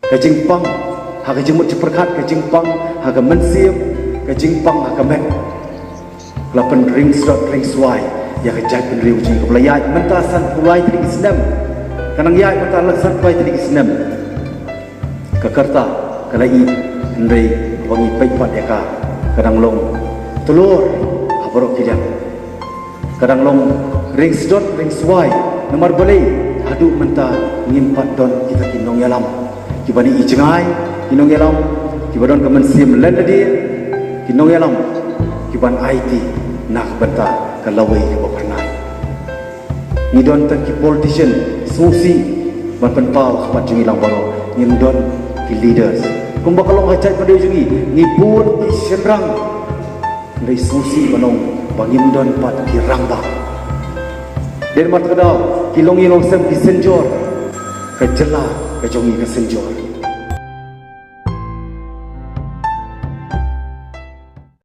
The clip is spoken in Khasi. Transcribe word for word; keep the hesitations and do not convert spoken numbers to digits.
Ka jingpang ha ka jingmut jingpyrkhat, ka jingpang ha ka mynsiem, ka jingpang ha ka met, ka la pynring sdot ring swai ïa ka jaitbynriew jong ngi kaba la ïaid mynta sanphew lai tylli ki snem. Ka nang ïaid mynta la sanphew lai tylli ki snem. Ka karta ka la ïaid, hynrei ba ngi peit pat ïa ka, ka dang long tlor ha baroh ki liang. Ka dang long ring sdot ring swai. Namar balei? Haduh mynta ngim pat don kita ki nongïalam kiban ïohi jngai, ki nongïalam kiba don ka mynsiem lyndet, ki nongïalam kiban aiti na ka bynta ka lawei kaba phyrnai. Ngi don tang ki politician sngewsih ban pynpaw khmat jong ngi lang baroh. Ngim don ki leaders. Kumba ka long ha jaitbynriew jong ngi, ngi bun ki shynrang, hynrei sngewsih ban ong ba ngim don pat ki rangbah. Dei namar kata ka daw ki longïing longsem ki synjor, ka jylla ka jong ngi ka synjor.